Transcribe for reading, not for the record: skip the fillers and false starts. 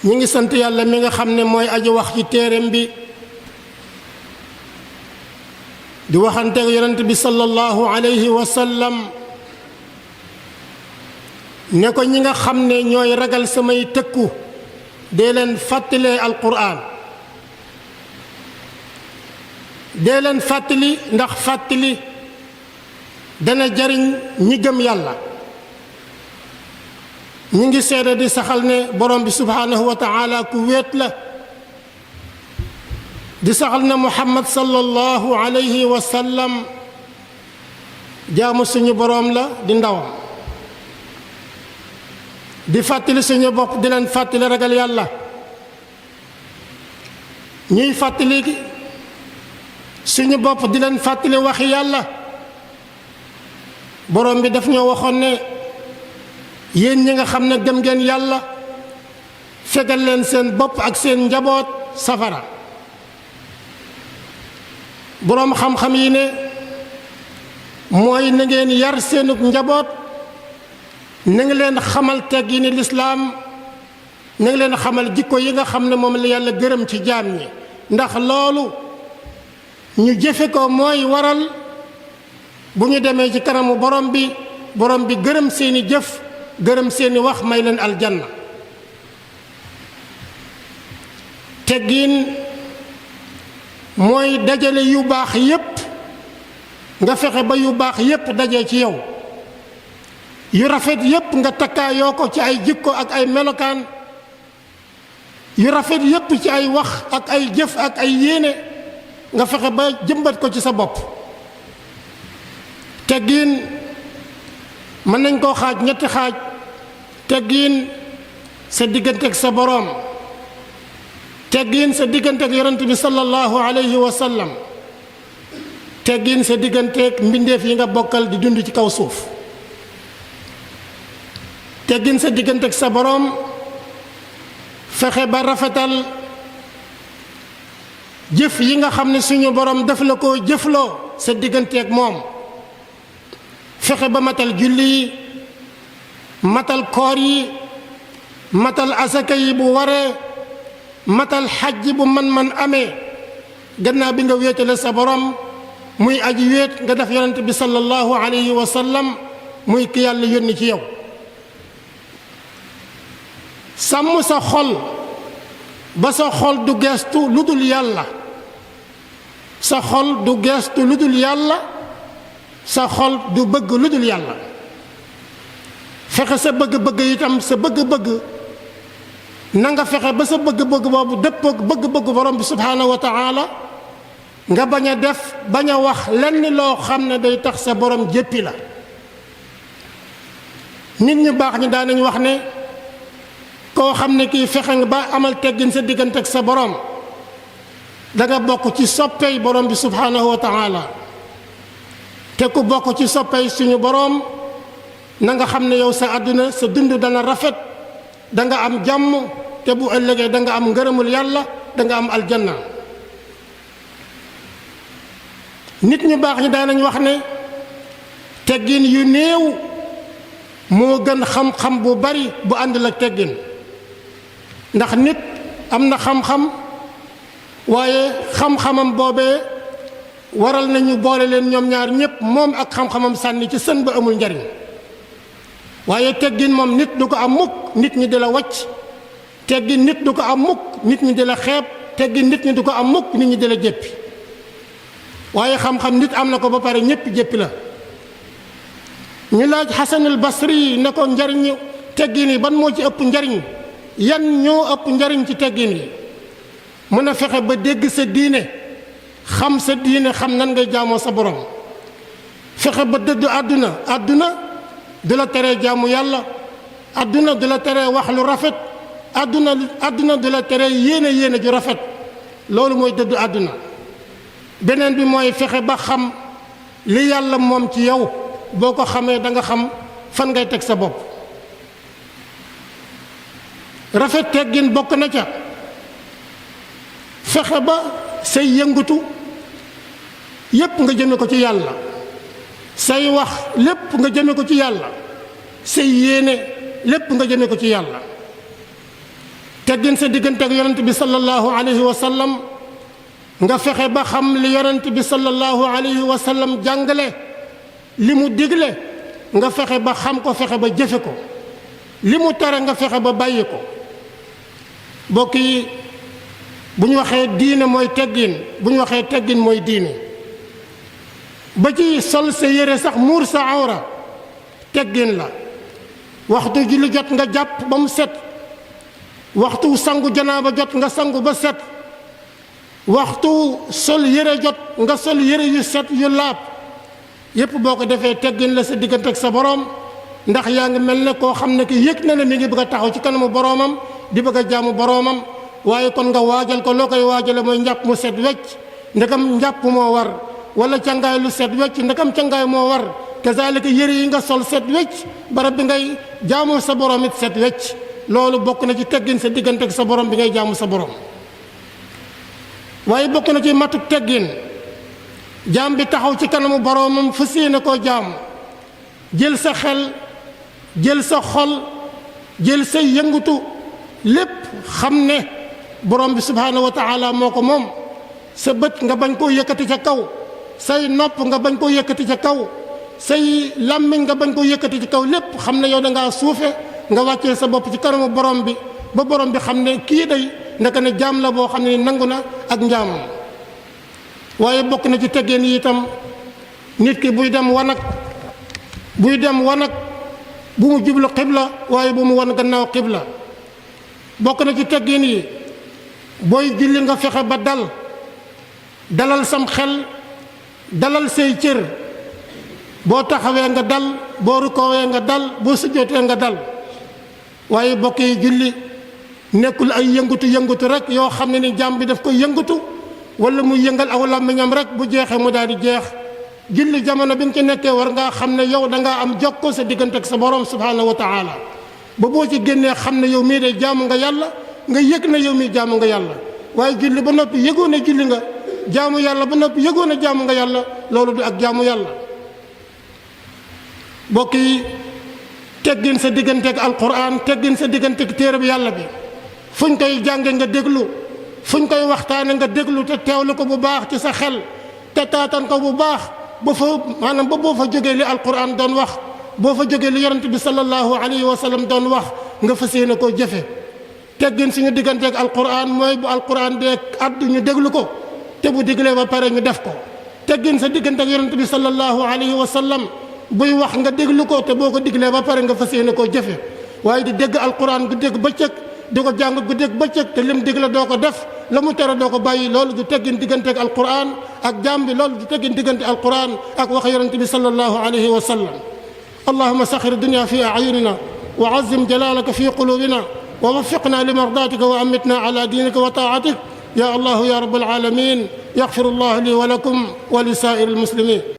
ñi ngi sant yàlla mi nga xam ne mooy aji wax ci téereem bi di waxanteeg yonent bi sallallahu alayhi wa sallam ne ko ñi nga xam ne ñooy ragal samay tëkku dee leen fàttalee alquran dee leen fàttali ndax fàttali dana jariñ ñi gëm yàlla ñi ngi seede di saxal ne borom bi subhanahu wa taala ku wéet la di saxal ne muhammad sallallahu alayhi wa sallam jaamu suñu borom la di ndawam di fàttali suñu bopp di leen fàttali ragal yàlla ñuy fàttali suñu bopp di leen fàttali waxi yàlla borom bi daf ñoo waxoon ne yéen ñi nga xam ne gëm ngeen yàlla fegal leen seen bopp ak seen njaboot safara boroom xam-xam yi ne mooy na ngeen yar seenug njaboot na nga leen xamal teggini lislaam na nga leen xamal jikko yi nga xam ne moom la yàlla gërëm ci jaam ñi ndax loolu ñu jëfe ko mooy waral bu ñu demee ci kanamu borom bi gërëm seeni jëf gërëm seeni wax may leen aljanna teggin mooy dajale yu baax yépp nga fexe ba yu baax yépp daje ci yow yu rafet yépp nga takkaayoo ko ci ay jikko ak ay melokaan yu rafet yépp ci ay wax ak ay jëf ak ay yéene nga fexe ba jëmbat ko ci sa bopp teggin mën nañ koo xaaj ñetti xaaj teggin sa digganteeg sa boroom teggin sa digganteeg yonent bi sallallahu alayhi wa sallam teggin sa digganteeg mbindeef yi nga bokkal di dund ci kaw suuf teggin sa digganteeg sa boroom fexe ba rafetal jëf yi nga xam ne suñu boroom daf la koo jëfloo sa digganteeg moom fexe ba matal julli yi matal koor yi matal asaka yi bu waree matal xaj bu man amee gannaaw bi nga wéetale sa borom muy aji wéet nga def yonent bi sallallahu alayhi wa sallam muy ki yàlla yónni ci yow sàmm sa xol ba sa xol du geestu lu dul yàlla sa xol du geestu lu dul yàlla sa xol du bëgg lu dul yàlla fexe sa bëgg-bëgg itam sa bëgg-bëgg na nga fexe ba sa bëgg-bëgg boobu dëppoog bëgg-bëgg borom bi subhaanahu wa taala nga bañ a def bañ a wax lenn loo xam ne day tax sa borom jéppi la nit ñu baax ñi daan nañ wax ne koo xam ne kii fexe nga ba amal teggin sa diggante ak sa borom da nga bokk ci soppey borom bi subhaanahu wa taala te ku bokk ci soppey suñu borom na nga xam ne yow sa àdduna sa dund dana rafet da nga am jàmm te bu ëllëgee da nga am ngërëmul yàlla da nga am aljanna nit ñu baax ñi daanañ wax ne teggin yu néew moo gën xam-xam bu bari bu àndul ak teggin ndax nit am na xam-xam waaye xam-xamam boobee waral nañu boole leen ñoom ñaar ñépp moom ak xam-xamam sànni ci sën ba amul njariñ waaye teggin moom nit du ko am mukk nit ñi di la wacc teggin nit du ko am mukk nit ñi di la xeeb teggin nit ñi du ko am mukk nit ñi di la jéppi waaye xam-xam nit am na ko ba pare ñépp jéppi la ñu laaj Xasanul Basri ne ko njariñ teggin yi ban moo ci ëpp njariñ yan ñoo ëpp njariñ ci teggin yi mën a fexe ba dégg sa diine xam sa diine xam nan ngay jaamoo sa borom fexe ba dëddu àdduna du la teree jaamu yàlla àdduna du la teree wax lu rafet àdduna du la teree yéene ju rafet loolu mooy dëddu àdduna beneen bi mooy fexe ba xam li yàlla moom ci yow boo ko xamee da nga xam fan ngay teg sa bopp rafet teggin bokk na ca fexe ba say yëngutu yépp nga jëme ko ci yàlla say wax lépp nga jëme ko ci yàlla say yéene lépp nga jëme ko ci yàlla teggin sa diggante ak yonent bi sallallahu alayhi wa sallam nga fexe ba xam li yonent bi sallallahu alayhi wa sallam jàngale li mu digle nga fexe ba xam ko fexe ba jëfe ko li mu tere nga fexe ba bàyyi ko mbokk yi bu ñu waxee diine mooy teggin bu ñu waxee teggin mooy diine ba ci sol sa yére sax muur sa awra teggin la waxtu julli jot nga jàpp ba mu set waxtu sangu janaaba jot nga sangu ba set waxtu sol yére jot nga sol yére yu set yu laab yépp boo ko defee teggin la sa diggante ak sa boroom ndax yaa ngi mel ne koo xam ne ki yëg na ne mi ngi bëgg a taxaw ci kanamu boroomam di bëgg a jaamu boroomam waaye kon nga waajal ko loo koy waajale mooy njàpp mu set wecc ndekam njàpp moo war wala cangaay lu set wecc ndekam cangaay moo war kazalika yére yi nga sol set wecc barab bi ngay jaamu sa boroom it set wecc loolu bokk na ci teggin sa diggante ak sa boroom bi ngay jaamu sa boroom waaye bokk na ci matuk teggin jaam bi taxaw ci kanamu boroomam fas yéene koo jaamu jël sa xel jël sa xol jël say yëngutu lépp xam ne borom bi subhaanahu wa taala moo ko moom sa bët nga bañ koo yëkkati ca kaw say nopp nga bañ koo yëkkati ca kaw say làmmiñ nga bañ koo yëkkati ci kaw lépp xam ne yow da ngaa suufe nga wàccee sa bopp ci kanamu borom bi ba borom bi xam ne kii day ndaka ne jaam la boo xam ne nangu na ak njaamam waaye bokk na ci teggeen yi itam nit ki buy dem wanag bu mu jublu xibla waaye bu mu wan gannaaw xibla bokk na ci teggeen yi booy julli nga fexe ba dalal sam xel dalal say cër boo taxawee nga dal boo rukoowee nga dal boo sujjootee nga dal waaye bokk yi julli nekkul ay yëngutu rek yoo xam ne ni jaam bi daf koy yëngutu wala muy yëngal aw làmmiñam rek bu jeexee mu daal di jeex julli jamono bi nga ci nekkee war ngaa xam ne yow da ngaa am jokkoo sa diggante ak sa borom subhaanahu wa taala ba boo ci génnee xam ne yow mii de jaamu nga yàlla nga yëg na yow mii jaamu nga yàlla waaye julli ba noppi yëgoo ne julli nga jaamu yàlla ba noppi yëgoo ne jaamu nga yàlla loolu du ak jaamu yàlla mbokk yi teggin sa diggante ak alquran teggin sa diggante ak téere bi yàlla bi fuñ koy jànge nga déglu fuñ koy waxtaane nga déglu te teewlu ko bu baax ci sa xel te taatan ko bu baax ba fa maanaam ba boo fa jógee li alquran doon wax boo fa jógee li yonent bi sallallahu alayhi wa sallam doon wax nga fas yéene koo jëfe teggin suñu diggante ak alquran mooy bu alquran dee addu ñu déglu ko te bu diglee ba pare ñu def ko teggin sa diggante ak yonent bi sallallahu alayhi wa sallam buy wax nga déglu ko te boo ko diglee ba pare nga fas yéene koo jëfe waaye di dégg alquran gu dégg bëccëg di ko jàng gu dégg bëccëg te lim digle doo ko def la mu tere doo ko bàyyi loolu du teggin diggante ak alquran ak jaam bi loolu du teggin diggante alquran ak wax yonent bi sallallahu alayhi wa sallam allahuma saxir dunya fi ayunina wa azim jalalaka fi qulubina wa waffiqna limardatika wa amitna ala dinika wa taatik ya allahu ya rabbal alamin yaxfiru llahu li wa lakum wa li saa'iri almuslimin